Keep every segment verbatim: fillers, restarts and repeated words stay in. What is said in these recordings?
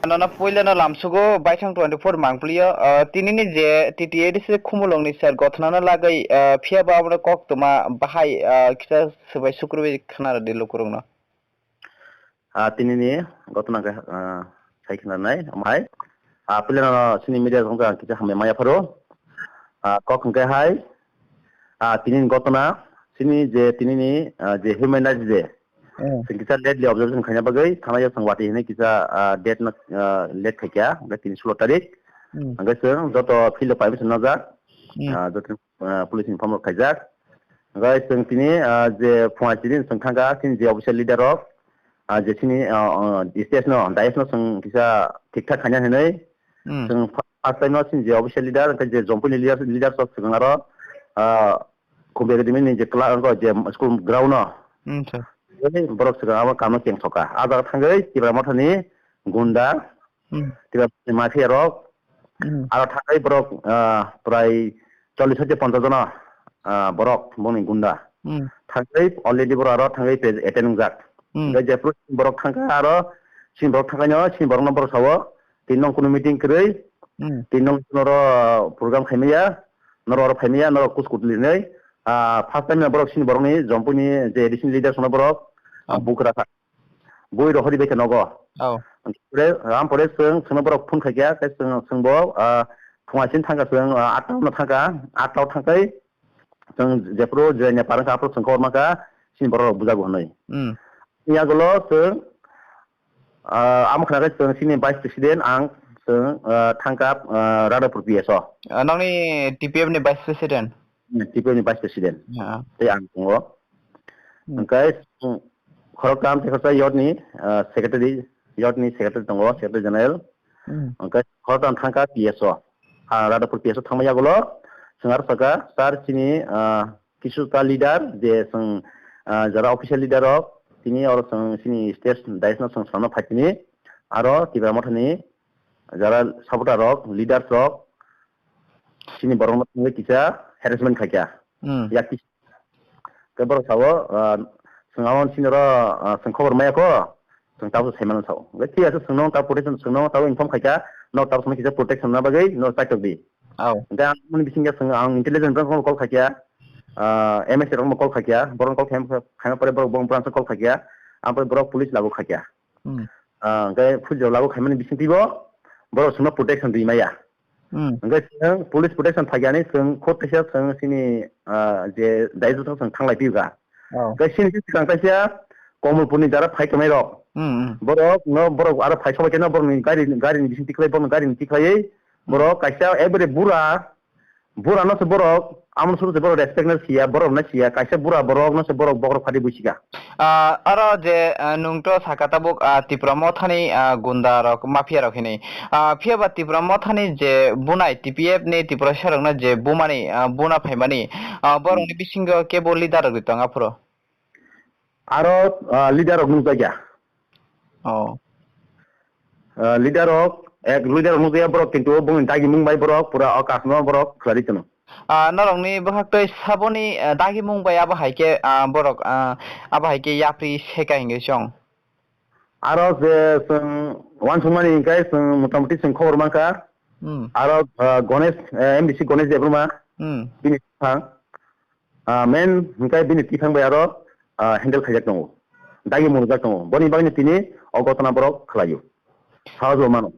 Nono puilano lamsugo baithang twenty four mangpli o, ah, tinini je T T A D C Khumulwngni sir gothonano lagwi, ah, phiya ba abono koktwma bahai, ah, kisa swbai sukrubwi khna rwdi lukurokno. Ah, tinini gothona khe, ah, sai khna nai, amhai. Ah, puilano chini media rok kisa hambai maya pharo. Ah, kok hwnkhe hai, ah, tinini gothona, chini je tinini, ah, je human rights day, Hmm. Chwng kisa lately observation khaina bagwi thangnai o chwng watwi hinwi kisa, ah, date no, ah, late khaikha, hwnkhe tini sulo tarik. Hmm. Hwnkhe chwng joto field o permission najak, Hmm. ah, joto, ah, police ni form rok khaijak. Hwnkhe chwng tini, ah, je phunga chini chwng thangkha chini je official leader rok, ah, je chini, ah, ah, stage no, dais no chwng kisa thik thak khaina hinwi. Hmm. Chwng first time no chini je official leader, hwnkhe je Jompui ni leader, leaders rok chwng aro, ah, Khumbai Academy ni je club, je school ground no. Hmm, sir. Tei borok swkang abo kamo cheng soka. A jaga thangwi Tipra Mothani gunda, Hmm. Tipra Mothani mafia rok. Hmm. Aro thangwi borok, ah, prai chollish hoite ponchash jona, ah, borok bongni gunda. Hmm. Thangwi already borok aro thangwi attend wngjak. Hmm. Hwnkhe jephuru borok thangkha aro sini borok thangkhaino sini borokno borok sao, tini nong kunu meeting kwrwi, Hmm. tini nong kunoro program khaimaya, norok oro phaimaya, norok kuskut linai. Ah, first time no borok sini borokni Jompui ni je additional leaders no borok, ah, Oh. bukra kha. Bui rohori bai khe nogo. Oh. Ampore, ampore chwng, chwngno borok phone khaikha, tei chwng, chwngbo, ah, phunga sini thangkha chwng, ah, atta no thangkha, atta o thangkhai chwng jephuru je Nepal wngkha, aphuru chwng khobor mankha, sini borok rok bujago hwnwi. Hmm. Yagulo chwng, ah, amo khna khe chwng sini vice president ang chwng, ah, thangkha, ah, Radhapur P S o. Ah, nokni T P F ni vice president? Hmm, T P F ni vice president. Ya. Tei ang tongo. Hmm. Hwnkhe, hmm, khoroktham tei khoroksa youth ni, ah, secretary, youth ni secretary tongo, secretary general. Hmm. Hwnkhe khoroktham thangkha P S o. Ah, Radhapur P S o thangma yagulo chwng aro sakha, sir, chini, ah, kisu ta leader je chwng, ah, jara official leader rok, tini oro chwng chini stage dais no chwng salno phaitini, aro Tipra Mothani jara supporter rok, leaders rok, chini borok no thangwi kisa harassment khaikha. Hmm. Yak kisa. Khe borok sao, ah, chwng abo chini oro, ah, chwng khobor maya kho, chwng tabuk sai mano sao. Hwnkhe thik ase, chwngno ta protection, chwngno tabuk inform khaikha, no tabuk kisa protection na bagwi no paitok di. Ao. Hwnkhe ang mani bisingya chwng ang intelligence rok call khaikha, ah, M S A rok call khaikha, borok call khaima, khaima pore borok bong branch call khaikha, ang pore borok police lago khaikha. Hmm. Ah, hwnkhe police lago khaimani bisingtwi bo borok chwngno protection rwi maya. Hmm. Hwnkhe chwng police protection phaikani chwng khot kaisa chwng chini, ah, je daijo chwng thanglai piyokha. Oh. Hwnkhe chini swkang kaisa Komolpurni jara phai tongnai rok. Hmm, hmm. Borok no, borok aro phai sobai khe no borokni gari, garini bising tikhlai, borokni garini tikhlaiwi Hmm. borok kaisa ekbare bura, bura no se borok, amo no se borok respect no siya, borok no siya, kaisa bura borok no se borok bokhorok phadi buisika. Ah, aro je, ah, nwng to saka tabuk, ah, Tipra Mothani, ah, gunda rok, mafia rok hinwi. Ah, phiya ba Tipra Mothani je bunai T P F ni Tiprasa rokno je bumani, ah, buna phaimani, ah, borokni Hmm. bisingo kebo leader rok tong aphuru. Aro, ah, leader rok nukjakya. Oh. Ah, leader rok, ek leader rok nukjakya borok, kintu bongni dagi mung bai borok pura o kasno borok khlai tono. Ah, norokni bwkhaktwi saboni, ah, dagimung bai abo hai khe, ah, borok, ah, abo hai khe yapri seka hinwi chong. Aro je chwng uansukmani hinkhe chwng motamoti chwng khobor mankha. Hmm. Aro, ah, Ganesh, eh, M D C Ganesh Debbarma, Hmm. bini bwkhang, ah, main hinkhe bini tiphang bai aro, ah, handle khaijak tongo. Dagimung rwjak tongo. Boni bagwino tini o gotona borok khlaio. Sahaj bo mano.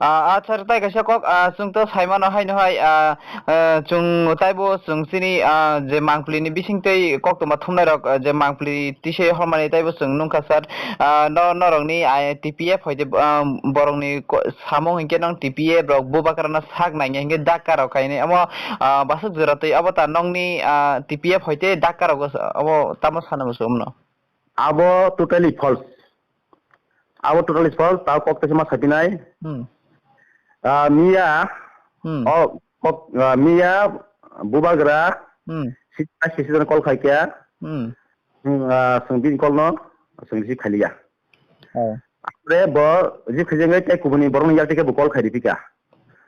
Ah, ah, sir, tai kaisa kok, ah, chwng to sai mano haino hai, ah, ah, chwng taibo chwng chini, ah, je mangpili ni bising tei koktwma thumnai rok, ah, je mangpili tisai hormani taibo chwng nungkha, sir. Ah, no, norok ni, ah, T P F hoite, ah, borok ni ko-, samung hinkhe nang T P F rok bubagra no sak nangya hinkhe dakka rok kainwi omo, ah, basuk jora twi obo ta nokni, ah, T P F hoite dakka rok obo tamo sana muchung no. Abo totally false. Abo totally false, ta kok tesa ma sapinai. Hmm. Ah, miya, Hmm. o kok, ah, miya bubagra, Hmm. sita sisi call khaikya. Hmm. Hmm, ah, sengdi call no, sengdi khailiya. Oh. Apre bo, ji khajeng tei kubuni borok ni yak tike bo call khai ripika.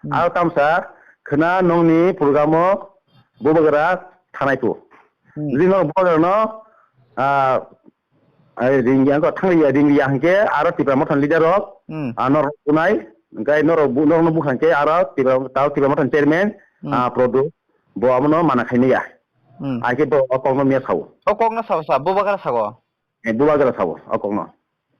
Hmm. Aro tamsa, khna nongni program o bubagra thanai tu. Hmm. Jino bubagra no, ah, Ai ring yang ko thang ya, ring ya hingke aro Tipra Motha ni leader rok, Hmm. ah, norok bunai, hingke norok bu-, norok no bukha hingke aro Tipra, tao Tipra Motha ni chairman, Hmm. ah, Produ, bo amo no mana khai ya. Hmm. Ai ke bo o kok no miya sao. O kok no sao sa, Bubagra sao. Eh, Bubagra sao, o kok no.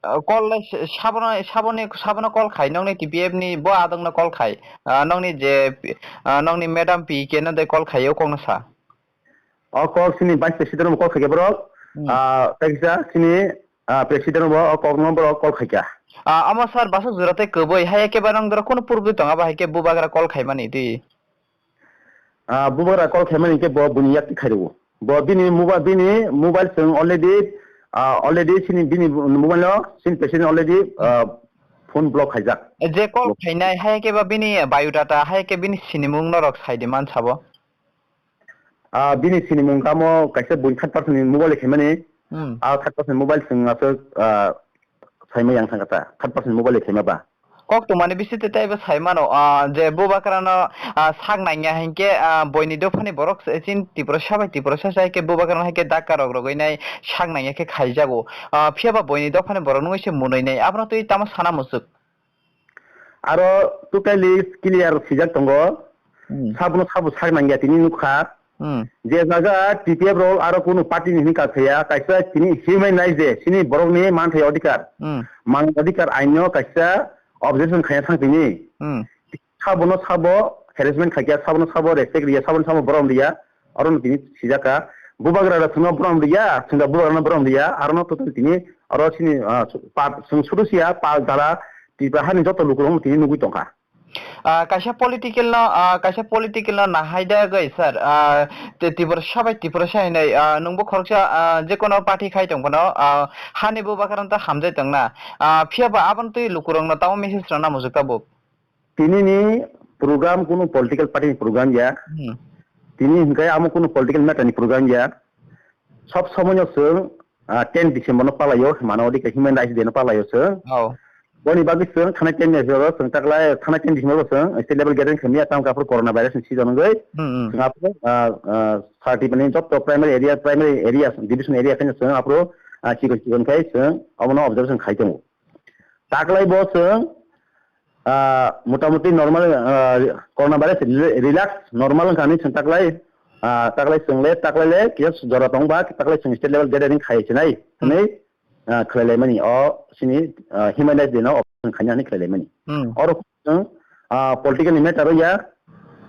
Ah, call lai s-, sabono, saboni, sabono call khai nongni T P F ni bo adong no call khai. Ah, nongni je, ah, nongni madam P K no dai call khai o kok no sa. O kok sini vice president bo kok khaikha borok. Hmm. Ah, tei kisa sini, ah, president bo o kok no borok kok khaikha. Ah, omo sir, basuk jora tei kwbwi, hai eke ba nang doro kuno purbi tongo, abo hai khe Bubagra kok khaimani twi. Ah, Bubagra kok khaimani khe bo bini yak khairwo. Bo bini mobile, bini mobile song already, ah, already sini bini mobile no sini president already, ah, phone block khaijak. Je kok khainai, hai eke ba bini biodata, hai eke bini sinimung norok sai di man sabo. Ah, bini sinimung kamo kaisa buini third person ni mobile khaimani. Hmm. Ah, third person ni mobile song aswk, ah, saima yang thangkha ta. Third person ni mobile khaima ba. Kok tongmani bisingtwi teibo sai mano, ah, je Bubagrano, ah, sak nangya hinkhe, ah, boini dophani borok se-, chin Tiprasa bai Tiprasa hai khe Bubagrano hai khe dakka rok rogwi nai sak nangya khe khaijago. Ah, phiya ba boini dophani borok nungwi se munui nai. Abono twi tamo sana muchuk. Aro totally clear swijak tongo. Hmm. Sabono sabo sak nangya tini nukha. Hmm. Je jaga T P F rok aro kunu party ni hinwi kak saya, kaisa tini human rights de, sini borok ni manthai odhikar. Hmm. Man odhikar ain no kaisa objection khaya thang tini. Hmm. Sabono sabo harassment khaikya, sabono sabo respect riya, sabono sabo borom riya. Aro no tini sijaka. Bubagra da thungno borom riya, thungda Bubagra no borom riya, aro no total tini aro sini, ah, pa, sung sudu siya, pa dara, Tipra hani joto lukurok no tini nugwi tongkha. Ah, kaisa political no, ah, kaisa political no nahai da goi, sir. Ah, te Tiprasa bai Tiprasa hinwi, ah, nwngbo khoroksa, ah, jekono party khai tong phano, ah, hani Bubagra no ta hamjai tongna. Ah, phiya ba aboni twi lukurok no tamo message rwna muchuk tabuk. Tini ni program kunu political party ni program ya. Hmm. Tini hingkai amo kunu political matter ni program ya. Sob somoy no chwng, ah, ten December no palaio, mano odhikar human rights day no palaio chwng. Oh. Boni bagwi chwng thanai ten December o chwng taklai thanai ten December o chwng state level gathering khamya tamo khe aphuru corona virus ni season wngwi. Hmm, hmm. Chwng aphuru, ah, ah, thirty mane jotto primary area, primary area, division area khe chwng aphuru, ah, chikon chikon khai chwng omono observation khai tongo. Taklai bo chwng, ah, motamuti normal, ah, corona virus rela-, relax normal wngkha hinwi chwng taklai, ah, taklai chwng le, taklai le kisa jora tong ba, taklai chwng state level gathering khai sinai, Hmm. hinwi, ah, khlai laimani. O sini, ah, human rights day no operation khaina hinwi khlai laimani. Hmm. Oro chwng, ah, political ni matter ya,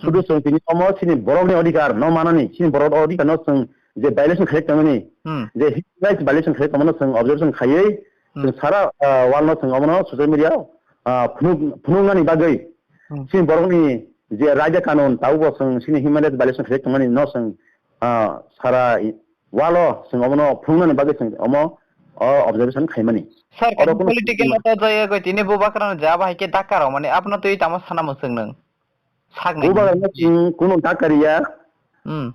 sudu Hmm. chwng tini omo sini borok ni odhikar no manani, sini borok odhikar no chwng je violation khlai tongmani, Hmm. je human rights violation khlai tongmani chwng observation khaiwi, Hmm. Chwng sara, ah, world no chwng omono social media, ah, phunuk-, phunuknani bagwi Hmm. chini borokni je raida kanun tabukbo chwng chini human rights violation khlai tongmani no chwng, ah, sara i-, world o chwng omono phunuknani bagwi chwng omo, o observation khaimani. Sir, oro kaisa kunu political no to jaya goi tini Bubagrano je abo hai khe dakka rok mani abono twi tamo sana muchung nwng? Sak nai. Bubagrano chwng kunu dakka riya. Hmm.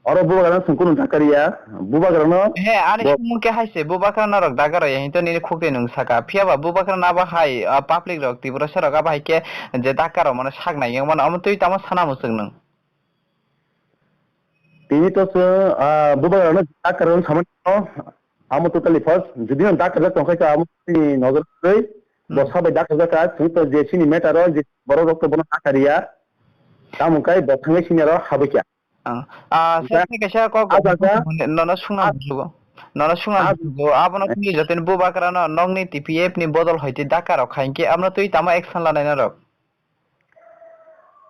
Oro Bubagrano chwng kunu dakka riya. Bubagrano He, ani bo sumung khe hai se, Bubagra norok dakka raya, hinto nini khukti nwng saka. Phiya ba Bubagra na ba hai, ah, public rok, Tiprasa rok abo hai khe je dakka rok mano sak nai, yang mano amo twi tamo sana muchung nwng. Tini to chwng, ah, Bubagrano dakka rok samani no, amo totally false. Jodi no dakka jak tong khai kha, amo ni nojor kwrwi, bo Hmm. sabai dakka jak kha, chwng to je chini matter o, je borok rok to bono dakka riya. Tamo kai bo thangwi sini aro habwi kha. Ah, ah, sir, Oke. Tei kaisa kok Ah, sir, sir. Nono sungna Ah. Musugo. Nono sungna Ah. Musugo. Abono Eh. Twi jotoni Bubagrano nokni T P F ni bodol hoite dakka rok khainke abono twi tamo action lanai norok?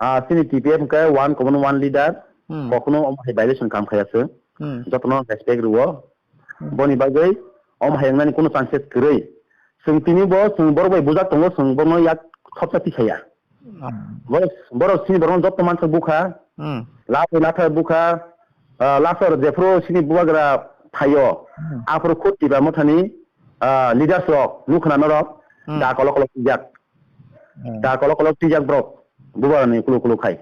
Ah, chini T P F hwnkhe one common one leader. Hmm. Kokno omo hai violation kam khaya se. Hmm. Jotono respect rwo. Hmm. Boni bagwi omo hai wngnani kuno chances kwrwi. Chwng tini bo chwng borok bai bujak tongo, chwng bono yak khopsa tikhaya. Hmm. Borok, borok chini borokno joto mansa bukha. Hmm. Lathai lathai bukha. Ah, last o jephru chini Bubagra thaio. Hmm. Aphuru khud Tipra Mothani, ah, leaders rok, nukhna norok, Hmm. Da kolok kolok twijak. Hmm. Da kolok kolok twijak borok. Bubagrani kulu kulu khai.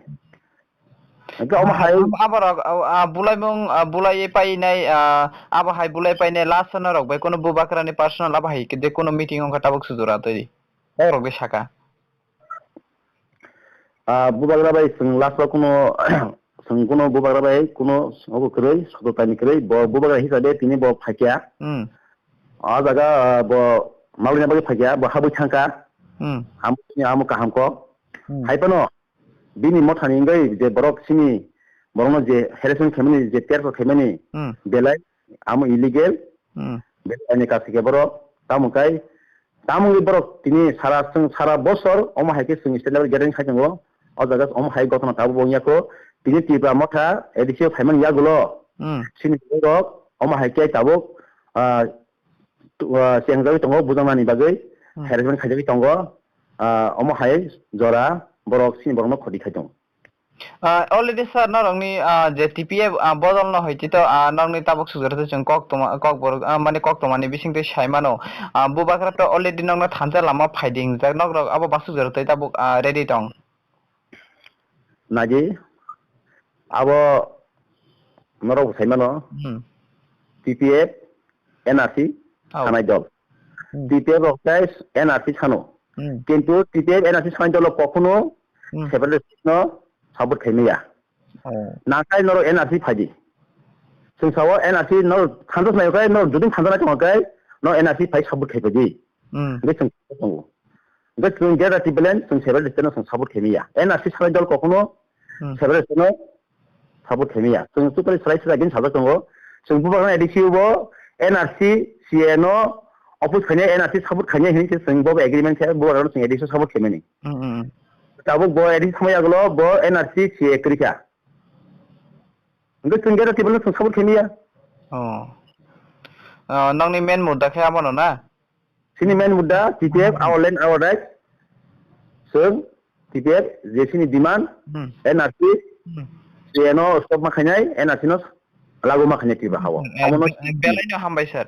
Hingke omo hai Ab-, aborok, ah, ah, bulaimung, ah, bulai painai, ah, abo hai bulai painai last no rok bai kono Bubagrani personal abo hai je kono meeting wngkha tabuk sujura twi. Borok de saka. Ah, Bubagra bai chwng last o kono, chwng kono Bubagra bai kono obo kwrwi, soto taini kwrwi, bo Bubagra hisabe tini bo phakya. Hmm. O jaga, ah, bo malwina bagwi phaikha, bo habwi thangkha. Hmm. Amo, amo kaham kok. Hmm. Hai phano bini mothani wngwi je borok sini borokno je harassment khaimani, je terkor khaimani, Hmm. belai amo illegal. Hmm. Belai ani kaisa khe borok tamo kai, tamo wngwi borok tini sara, chwng sara bosor omo hai khe chwng state level gathering khai tongo. O jaga omo hai gotona tabuk bo wngya kho. Tini Tripura motha A D C o phaimani yagulo Hmm. sini borok omo hai khe tabuk, ah, tu-, ah, chengjagwi tongo, bujaknani bagwi Hmm. harassment khaijagwi tongo. Ah, omo hai jora borok sini borokno khoti khai tongo. Ah, already sir, norokni, ah, je T P F, ah, bodolno hoitito, ah, norokni tabuk sukjorto chwng kok toma, kok borok, ah, mane kok tomani bisingtwi sai mano. Ah, bubagra to already norokno thansa lama phaidi hingjak, norok abo ba sukjortwi tabuk, ah, ready tong. Naidi, abo norok bo sai mano. Hmm. T P F, N R C, Oh. sanai dol. Hmm. T P F rok tai N R C sano. Hmm. Kintu T P F, N R C sanai dol kokhono Hmm. separatist no support khaimaya. Oh. Nakai norok N R C phaidi. Chwng sao N R C norok thansa sanai kai, norok juding thansa nai tongo kai, norok N R C phai support khai phaidi. Hmm. Hingke chwng tongo. Hingke chwng Greater Tipraland chwng separatist no chwng support khaimaya. N R C sanai dol kokhono Hmm. separatist no support khaimaya. Chwng totally swrai swrai din sajak tongo. Chwng bubagra A D C o bo N R C, C A no oppose khainai, N R C support khainai hinwi se chwng bo agreement khe bubagra no chwng A D C o support khaimani. Hmm, hmm, hmm. Tabuk bo A D C thangma yagulo bo N R C, C A kwrwi kha. Hingke chwng Greater Tipraland no chwng support khaimaya. Oh. Ah, nokni main mudda khe abono na? Sini main mudda T P F, Hmm. our land, our right. Chwng T P F je sini demand, Hmm. N R C, Hmm. C A no stop ma khainai, N R C no lagu ma khainai Tripura hao. Hmm. Eh, Abono be-, eh, belai no hambai sir.